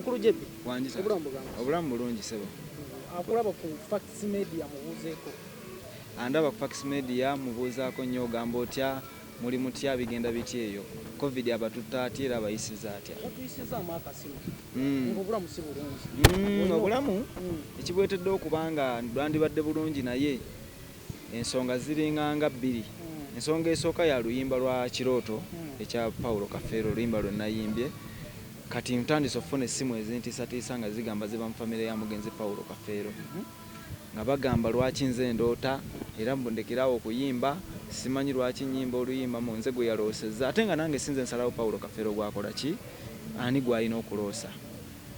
Mukulu Jebbi, Wangi taata. Obulamu bugamba. Obulamu bulungi sebo. Akulaba ku Facts Media mubuuzeeko. Andaba ku Facts Media mubuuzaako nnyo ogamba otya, muli mutya, bigenda bitya eyo? Covid abatutte atya era abayisiza atya? Watuyisizaamu akasimu Ng'obulamu si bulungi. Obulamu ekibwetedde okuba nga lwandibadde bulungi naye ensonga ziringa nga bbiri. Ensonga esooka ya luyimba lwa Kirooto ekya Paulo Kafeero, oluyimba lwe nayimbye. Kati ntandise okufuna essimu ezintiisatiisa nga zigamba ziva mu famire ya mugenzi Paulo Kafeero nga bagamba lwaki nze ndoota era mbu ndekere awo okuyimba, simanyi lwaki nnyimba oluyimba mbu nze gwe yaloosezza ate nga nange si nze nsalawo Paulo Kafeero gw'akola ki, ani gw'alina okuloosa.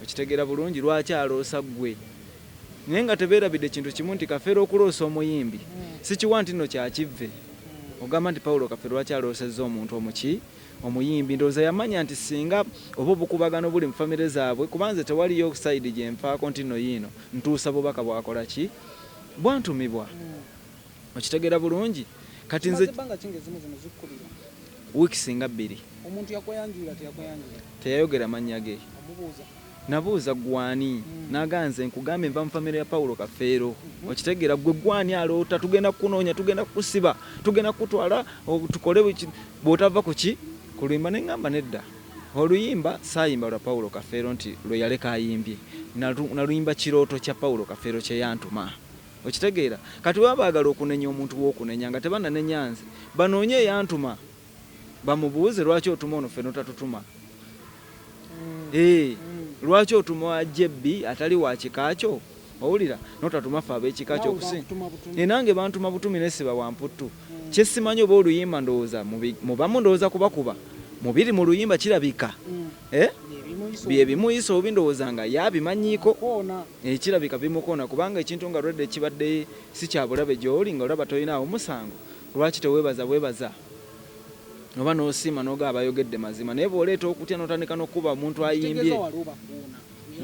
Okitegeera bulungi? Lwaki aloosa ggwe? Naye nga tebeerabidde kintu kimu nti Kafeero okuloosa omuyimbi sikiwa nti nno kya kivve. Ogamba nti Paulo Kafeero lwaki aloosezza omuntu omuki? Omuyimbi ndowooza yamanya nti singa oba obukubagano buli mu famire zaabwe kuba nze tewaliyo side gye nfaako nti nno yiino ntuusa bubaka bwakola ki? Bwantumibwa. Okitegeera bulungi? Kati nze. Kimaze bbanga ki ng'ezimu zino zikukubira? Weeks nga bbiri. Omuntu yakweyanjulira teyakweyanjulira? Teyayogera mannya ge. Omubuuza? Nabuuza ggwe ani? N'agamba nze nkugambye nva mu famire ya Paulo Kafeero. Okitegeera? Ggwe ggwe ani aloota? Tugenda kukunoonya, tugenda kukusiba, tugenda kukutwala tukole bw'otava ku ki? Ku luyimba. Ne ŋŋamba nedda. Oluyimba saayimba lwa Paulo Kafeero nti lwe yaleka ayimbye. Naluyimba kirooto kya Paulo Kafeero kye yantuma. Okitegeera? Kati bwe baba baagala okunenya omuntu w'okunenya nga tebannanenya nze, banoonye eyantuma. Bamubuuze lwaki otuma ono ffe notatutuma eeh lwaki otuma JB atali wa kika kyo owulira notatuma ffe abekika kyo okusinga eh nange bantuma butumi naye siba wa mputtu kyesimanyi oba oluyimba ndowooza mubamu ndowooza kubakuba mubiri mu luyimba kirabika eh byebimuyisa obubi ndowooza nga ye abimanyiiko eh kirabika bimukoona kubanga ekintu nga already kibadde sikyabulabe gyoli nga olaba tolinaawo musango Lwaki tewebaza bwebaza oba nosiima nogaba bayogedde mazima naye bwoleeta okutya notandika nokukuba omuntu ayimbye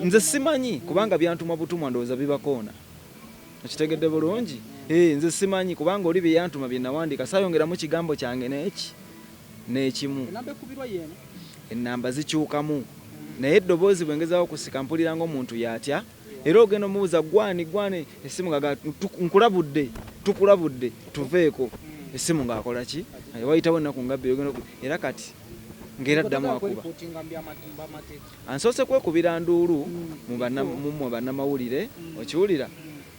nze simanyi kubanga byantumwa butumwa ndowooza bibakoona okitegedde bulungi eh nze simanyi kubanga oli byeyantuma byenawandiika sayongeramu kigambo kyange neki nekimu enamba zikyukamu naye eddoboozi bwengezaho okusika mpulira nga omuntu yatya Era ogenda omubuuza gwani gwani essimu nga nkulabudde tukulabudde tuveeko essimu ng'akola ki wayitawo ennaku nga bbiri ogenda era kati ng'era addamu akuba ansoose kwekubira nduulu mu mmwe bannamawulire okiwulira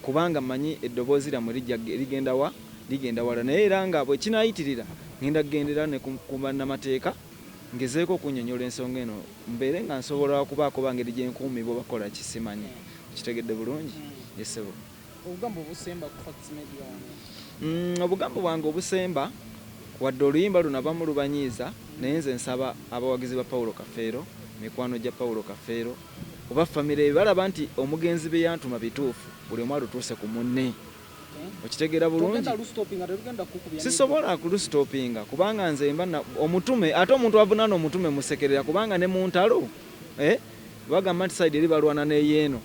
kubanga mmanyi eddoboozi lyammwe lijja ligenda wa ligenda wala naye era nga bwe kinaayitirira ngenda kugendera ne ku bannamateeka ngezeeko okunnyonnyola ensonga eno Mbeere nga nsobola okubaako oba ngeri gye nkuumibwa oba kukola ki simanyi. Okitegedde bulungi? Ye ssebo. Obugambo obusemba ku Facts Media wano. Obugambo bwange obusemba, wadde oluyimba luno abamu lubanyiiza, naye nze nsaba abawagizi ba Paulo Kafeero, mikwano gya Paulo Kafeero oba famire ye balaba nti omugenzi bye yantuma bituufu, buli omu alutuuse ku munne. Okitegeera bulungi? Sisobola kulusitopinga kubanga nze mba omutume ate omuntu avunaana omutume musekerera kubanga ne mu ntalo eh, bagamba nti side eri balwana n'eyeeno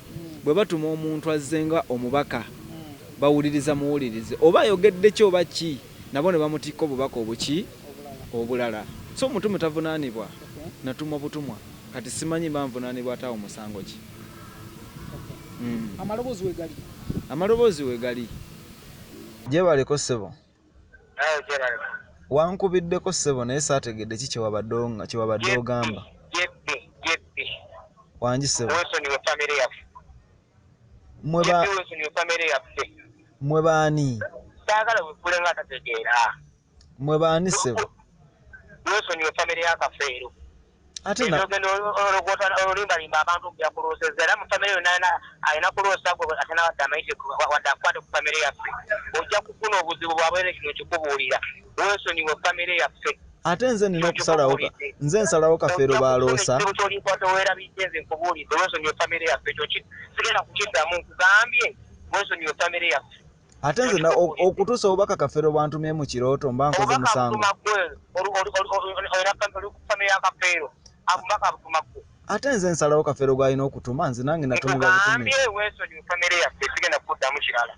bwe batuma omuntu azze nga omubaka bawuliriza muwulirize oba ayogedde ki oba ki nabo ne bamutikka obubaka obuki obulala so omutume tavunaanibwa natumwa butumwa kati simanyi mba nvunaanibwa ate awo musango ki? Amaloboozi wegali. Amaloboozi wegali. Gyebaleko ssebo. Naawe gyebaleko. Wankubiddeko ssebo naye saategedde ki kyewabadde kyewabadde ogamba. JB, JB. Wangi ssebo. Weesonyiwe famire yaffe. Mwe ba JB weesonyiwe famire yaffe. Mwe baani? Saagala wefuule nga atategeera. Mwe baani ssebo? Weesonyiwe famire ya Kafeero. Ate na Ogenda ologota olimbalimba abantu mbu yakuloosezza era mu famire yonna alina alina kuloosa gwe ate nawadde amayite wadde akukwate ku famire yaffe ojja kufuna obuzibu bwabwere kino nkikubuulira weesonyiwe famire yaffe. Ate nze nina okusalawo nze nsalawo Kafeero b'aloosa. Ekizibu ky'olinkwata weerabidde nze nkubuulidde weesonyiwe famire yaffe ekyo sigenda kukiddamu nkugambye weesonyiwe famire yaffe. Ate nze okutuusa obubaka Kafeero bwantumye mu kirooto mba nkoze musango? Ate nze nsalawo Kafeero gw'alina okutuma nze nange natumibwa butumi. Nkugambye weesonyiwe famire yaffe sigenda kukuddamu kirala.